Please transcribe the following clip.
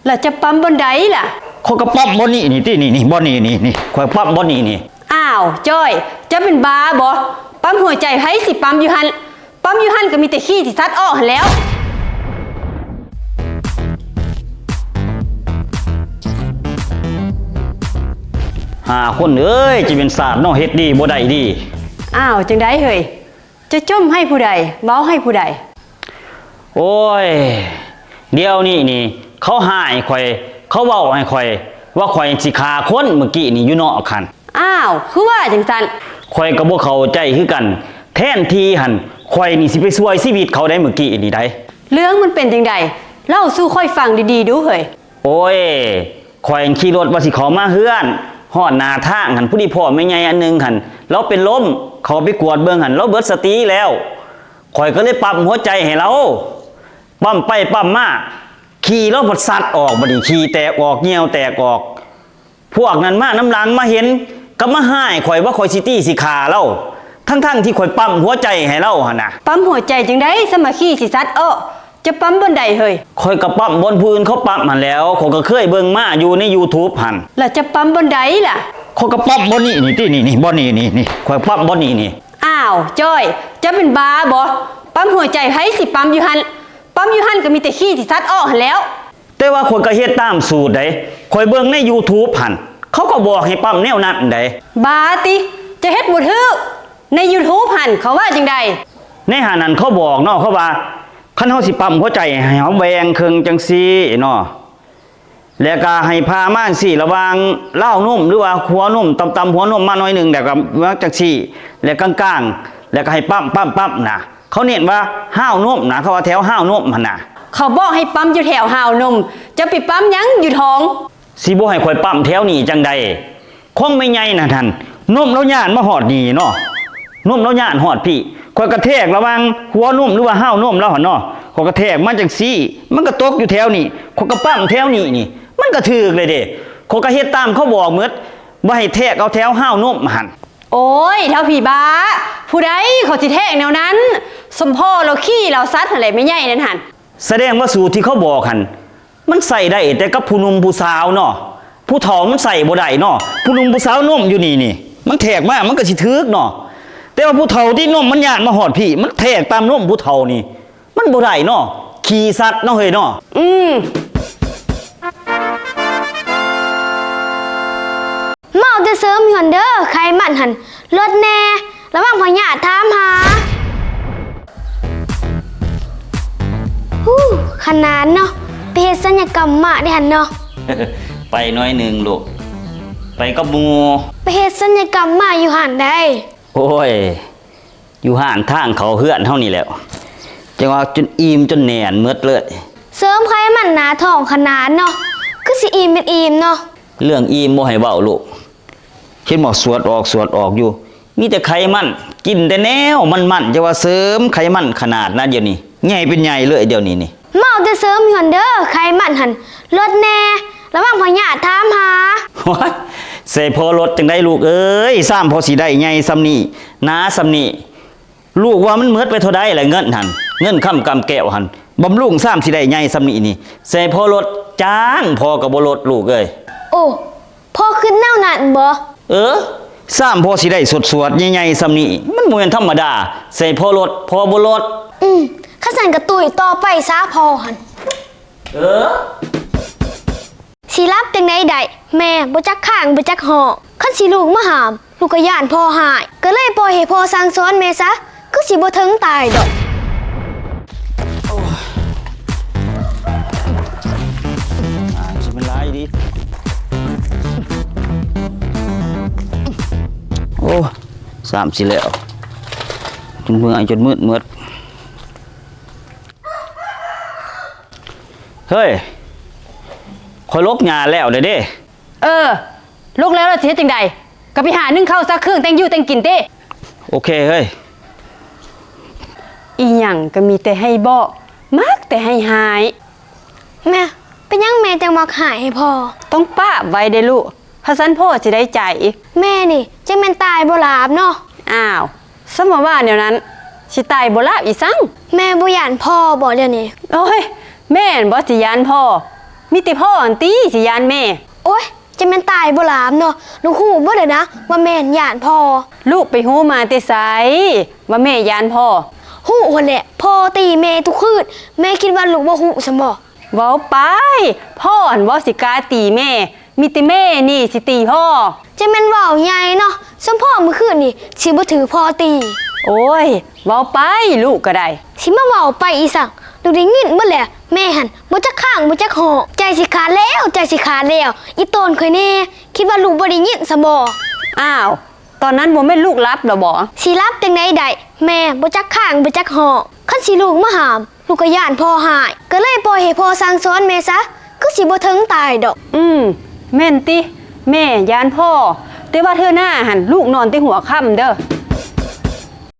ລະຈະປ້ຳບ່ອນໃດລະ? ຂ້ອຍກໍປ້ຳບ່ອນນີ້ນີ້ຕິ ນີ້ ນີ້ ບ່ອນນີ້ນີ້ ນີ້ ຂ້ອຍປ້ຳບ່ອນນີ້ນີ້. ອ້າວ ຈ້ອຍ ເຈົ້າເປັນບ້າບໍ? ປ້ຳຫົວໃຈໃຜຊິປ້ຳຢູ່ຫັ້ນ? ປ້ຳຢູ່ຫັ້ນກໍມີແຕ່ຂີ້ທີ່ສັດອອກຫັ້ນແລ້ວ. ຫ້າຄົນເອີຍ ຈະເປັນຊາດເນາະ ເຮັດດີບໍ່ໄດ້ດີ. ອ້າວ ຈັ່ງໃດເຮີ້ຍ? ຈະຈົ່ມໃຫ້ຜູ້ໃດ? ເວົ້າໃຫ້ຜູ້ໃດ? ໂອ້ຍ ດຽວນີ້ນີ້ ເຂົາຮ້າຍຂ້ອຍ ເຂົາເວົ້າໃຫ້ຂ້ອຍວ່າຂ້ອຍຊິຂ້າຄົນ ມື້ກີ້ນີ້ຢູ່ນອກຫັ້ນ. ອ້າວ ຄືວ່າຈັ່ງຊັ້ນ? ຂ້ອຍກໍບໍ່ເຂົ້າໃຈຄືກັນ ແທນທີ່ຫັ້ນ ຂ້ອຍນີ້ຊິໄປຊ່ວຍຊີວິດເຂົາໄດ໋ ມື້ກີ້ນີ້ໄດ໋. ເລື່ອງມັນເປັນຈັ່ງໃດ? ເລົ່າສູ່ຂ້ອຍຟັງດີໆດູເຮີ້ຍ. ໂອ້ຍ ຂ້ອຍຂີ່ລົດວ່າຊິເຂົ້າມາເຮືອນ ຮອດໜ້າທາງຫັ້ນ ພໍດີພໍ້ແມ່ໃຫຍ່ອັນໜຶ່ງຫັ້ນ ລາວເປັນລົມ ເຂົາໄປກວດເບິ່ງຫັ້ນ ລາວເບິດສະຕິແລ້ວ. ຂ້ອຍກໍເລີຍປ້ຳຫົວໃຈໃຫ້ລາວ ປ້ຳໄປປ້ຳມາ ຂີ້ລາວພັດສັດອອກ ບັດນີ້ຂີ້ແຕກອອກ ຍ່ຽວແຕກອອກ. ພວກນັ້ນມານຳຫຼັງມາເຫັນ ກໍມາຮ້າຍຂ້ອຍວ່າຂ້ອຍຊິຕີຊິຂ້າລາວ ທັງໆທີ່ຂ້ອຍປ້ຳຫົວໃຈໃຫ້ລາວຫັ້ນນະ. ປ້ຳຫົວໃຈຈັ່ງໃດ ສະມາຂີ້ຊິສັດອອກ? ເຈົ້າປ້ຳບ່ອນໃດເຮີ້ຍ? ຂ້ອຍກໍປ້ຳບ່ອນຜູ້ອື່ນເຂົາປ້ຳຫັ້ນແຫຼ້ວ ຂ້ອຍກໍເຄີຍເບິ່ງມາຢູ່ໃນຢູທູບຫັ້ນ. ລະເຈົ້າປ້ຳບ່ອນໃດລະ? ຂ້ອຍກໍປ້ຳບ່ອນນີ້ນີ້ຕິ ນີ້ ນີ້ ບ່ອນນີ້ນີ້ ນີ້ ຂ້ອຍປ້ຳບ່ອນນີ້ນີ້. ອ້າວ ຈ້ອຍ ເຈົ້າເປັນບ້າບໍ? ປ້ຳຫົວໃຈໃຜຊິປ້ຳຢູ່ຫັ້ນ? ປ້ຳຢູ່ຫັ້ນກໍມີແຕ່ຂີ້ທີ່ສັດອອກຫັ້ນແລ້ວ. ແຕ່ວ່າຂ້ອຍກໍເຮັດຕາມສູດໃດ໋ ຂ້ອຍເບິ່ງໃນຢູທູບຫັ້ນ ເຂົາກໍບອກໃຫ້ປ້ຳແນວນັ້ນໃດ໋. ບ້າຕິ ເຈົ້າເຮັດບໍ່ຖືກ ໃນຢູທູບຫັ້ນເຂົາວ່າຈັ່ງໃດ? ໃນຫັ້ນນັ້ນເຂົາບອກເນາະ ເຂົາວ່າຄັນເຮົາຊິປ້ຳຫົວໃຈ ໃຫ້ເຮົາແບ່ງເຄິ່ງຈັ່ງຊີ້ເນາະ ແລ້ວກໍໃຫ້ຜ່າມາຈັ່ງຊີ້ ລະຫວ່າງລາວນົມ ຫຼືວ່າຫົວນົມ ຕ່ຳໆຫົວນົມມາໜ້ອຍໜຶ່ງ ແລ້ວກໍມາຈັ່ງຊີ້ ແລ້ວກາງໆ ແລ້ວກໍໃຫ້ປ້ຳ ປ້ຳ ປ້ຳນະ. ເຂົາເນັ້ນວ່າຮາວນົມນະ ເຂົາວ່າແຖວຮາວນົມຫັ້ນນະ. ເຂົາບອກໃຫ້ປ້ຳຢູ່ແຖວຮາວນົມ ເຈົ້າໄປປ້ຳຫຍັງຢູ່ທ້ອງ? ຊິບໍ່ໃຫ້ຂ້ອຍປ້ຳແຖວນີ້ຈັ່ງໃດ? ຂອງແມ່ໃຫຍ່ນັ້ນຫັ້ນ ນົມລາວຍານມາຮອດນີ້ເນາະ ນົມລາວຍານຮອດພີ້ ຂ້ອຍກະແທກລະຫວ່າງຫົວນົມ ຫຼືວ່າຮາວນົມລາວຫັ້ນເນາະ ຂ້ອຍກະແທກມາຈັ່ງຊີ້ ມັນກະຕົກຢູ່ແຖວນີ້ ຂ້ອຍກະປ້ຳແຖວນີ້ນີ້ ມັນກະຖືກເລີຍເດ້. ຂ້ອຍກະເຮັດຕາມເຂົາບອກໝົດ ວ່າໃຫ້ແທກເອົາແຖວຮາວນົມຫັ້ນ. ໂອ້ຍ ທ້າວຜີບ້າ ຜູ້ໃດເຂົາຊິແທກແນວນັ້ນ? ສົມພໍ້ລາວຂີ້ລາວສັດຫັ້ນແຫຼະ ແມ່ໃຫຍ່ນັ້ນຫັ້ນ. ສະແດງວ່າສູດທີ່ເຂົາບອກຫັ້ນ ມັນໃຊ້ໄດ້ແຕ່ກັບຜູ້ໜຸ່ມຜູ້ສາວເນາະ ຜູ້ເຖົ້າມັນໃຊ້ບໍ່ໄດ້ເນາະ. ຜູ້ໜຸ່ມຜູ້ສາວນົມຢູ່ນີ້ນີ້ ມັນແທກມາມັນກໍຊິຖືກເນາະ ແຕ່ວ່າຜູ້ເຖົ້າທີ່ນົມມັນຍານມາຮອດພີ້ ມັນແທກຕາມນົມຜູ້ເຖົ້ານີ້ ມັນບໍ່ໄດ້ເນາະ ຂີ້ສັດເນາະເຮີ້ຍເນາະ. ອືມ. ເວົ້າແຕ່ເສີມຢູ່ຫັ້ນເດີ ໄຂມັນຫັ້ນ ລົດແດ່ ລະວັງພະຍາດຖາມຫາ. ຫູ ຂະໜານເນາະ ໄປເຮັດສັນຍະກຳມາເດ້ຫັ້ນເນາະ. ໄປໜ້ອຍໜຶ່ງລູກ ໄປກັບໝູ່. ໄປເຮັດສັນຍະກຳມາຢູ່ຫັ້ນໃດ? ໂອ້ຍ ຢູ່ຮ້ານທາງເຂົ້າເຮືອນເຮົານີ້ແຫຼ້ວ ຈັ່ງວ່າຈົນອີ່ມຈົນແໜ້ນໝົດເລີຍ. ເສີມໄຂມັນໜ້າທ້ອງຂະໜາດເນາະ ຄືຊິອີ່ມເປັນອີ່ມເນາະ. ເລື່ອງອີ່ມບໍ່ໃຫ້ເວົ້າລູກ ເຫັນບໍ່ ສວດອອກສວດອອກຢູ່ ມີແຕ່ໄຂມັນ ກິນແຕ່ແນວມັນໆ ຈະວ່າເສີມໄຂມັນຂະໜາດນະ ດຽວນີ້ໃຫຍ່ເປັນໃຫຍ່ເລີຍ ດຽວນີ້ນີ້. ເວົ້າແຕ່ເສີມຢູ່ຫັ້ນເດີ ໄຂມັນຫັ້ນ ລົດແດ່ ລະວັງພະຍາດຖາມຫາ. ໂອ້ຍ ໃສ່ພໍລົດຈັ່ງໃດລູກເອີຍ ຊາມພໍຊິໄດ້ໃຫຍ່ຊ່ຳນີ້ ໜາຊ່ຳນີ້. ລູກວ່າມັນໝົດໄປເທົ່າໃດລະເງິນຫັ້ນ ເງິນຄຳກຳແກ້ວຫັ້ນ ບຳລຸງຊາມຊິໄດ້ໃຫຍ່ຊ່ຳນີ້ນີ້ ໃສ່ພໍລົດຈ້າງ ພໍກໍບໍ່ລົດລູກເອີຍ. ໂອ້ ພໍ່ຄິດແນວນັ້ນບໍ? ເອີ ຊາມພໍຊິໄດ້ສວດໆໃຫຍ່ໆຊ່ຳນີ້ ມັນບໍ່ແມ່ນທຳມະດາ ໃສ່ພໍລົດ ພໍບໍ່ລົດ. ອືມ ຄັນຊັ້ນກໍຕຸ້ຍຕໍ່ໄປຊະພໍ່ຫັ້ນ. ເອີ. ຊິຫຼັບຈັ່ງໃດໄດ້ ແມ່ບໍ່ຈັກຄ້າງບໍ່ຈັກຮ້ອງ. ຄັນຊິລຸກມາຫ້າມ ລູກກໍຢ້ານພໍ່ຮ້າຍ ກໍເລີຍປ່ອຍໃຫ້ພໍ່ສັ່ງສອນແມ່ຊະ ຄືຊິບໍ່ເຖິງຕາຍດອກ. ໂອ້ຍ ອ່າ ຊິເປັນຫຼາຍດີ. ໂອ້ ສາມຊິແລ້ວ ຈົນເມື່ອຍ ຈົນມືດໝົດ. ເຮີ້ຍ ຂ້ອຍຫຼົກຫຍ້າແລ້ວເດ້. ເອີ ຫຼົກແລ້ວລະຊິເຮັດຈັ່ງໃດ? ກໍໄປຫາໜຶ້ງເຂົ້າ ຊັກເຄື່ອງ ແຕ່ງຢູ່ແຕ່ງກິນຕິ. ໂອເຄເຮີ້ຍ. ອີ່ຫຍັງກໍມີແຕ່ໃຫ້ເບາະ ມັກແຕ່ໃຫ້ຮ້າຍ. ແມ່ ເປັນຫຍັງແມ່ຈັ່ງມັກຮ້າຍໃຫ້ພໍ່? ຕ້ອງປາບໄວ້ເດ້ລູກ ຄັນຊັ້ນພໍ່ຊິໄດ້ໃຈ. ແມ່ນີ້ຈັ່ງແມ່ນຕາຍບໍ່ຫຼາບເນາະ. ອ້າວ ສະມາວ່າແນວນັ້ນ ຊິຕາຍບໍ່ຫຼາບອີ່ສັງ? ແມ່ບໍ່ຢ້ານພໍ່ບໍດຽວນີ້? ໂອ້ຍ ແມ່ຫັ້ນບໍ່ຊິຢ້ານພໍ່. ມີແຕ່ພໍ່ຫັ້ນຕິຊິຢ້ານແມ່. ໂອ້ຍ ຈະແມ່ນຕາຍບໍ່ຫຼາມເນາະ, ລູກຮູ້ເບິດແລ້ວນະວ່າແມ່ຢ້ານພໍ່. ລູກໄປຮູ້ມາແຕ່ໃສວ່າແມ່ຢ້ານພໍ່? ຮູ້ຫັ້ນແຫຼະ, ພໍ່ຕີແມ່ທຸກຄືນ, ແມ່ຄິດວ່າລູກບໍ່ຮູ້ຊັ້ນບໍ? ເວົ້າໄປ, ພໍ່ຫັ້ນບໍ່ຊິກ້າຕີແມ່, ມີແຕ່ແມ່ນີ້ຊິຕີພໍ່. ຈະແມ່ນເວົ້າໃຫຍ່ເນາະ, ສົມພໍມື້ຄືນນີ້ຊິບໍ່ຖືກພໍ່ຕີ. ໂອ້ຍ ເວົ້າໄປ, ລູກກໍໄດ້. ຊິມາເວົ້າໄປອີ່ສັງ, ລູກໄດ້ຍິນໝົດແລ້ວ. ແມ່ຫັ້ນບໍ່ຈັກຄ້າງບໍ່ຈັກຫອກ, ໃຈຊິຂາດແລ້ວ, ໃຈຊິຂາດແລ້ວ. ອີ່ໂຕນຂ້ອຍແດ່, ຄິດວ່າລູກບໍ່ໄດ້ຍິນຊະບໍ? ອ້າວ, ຕອນນັ້ນບໍ່ແມ່ນລູກຫຼັບແລ້ວບໍ? ຊິຫຼັບຈັ່ງໃດໄດ້, ແມ່ບໍ່ຈັກຄ້າງບໍ່ຈັກຫອກ. ຄັນຊິລູກມາຫ້າມ, ລູກກໍຢ້ານພໍ່ຮ້າຍ, ກໍເລີຍປ່ອຍໃຫ້ພໍ່ສັ່ງສອນແມ່ຊະ, ຄືຊິບໍ່ເຖິງຕາຍດອກ. ອືມ, ແມ່ນຕິ, ແມ່ຢ້ານພໍ່, ແຕ່ວ່າເທື່ອໜ້າຫັ້ນ ລູກນອນແຕ່ຫົວຄ່ຳເດີ້.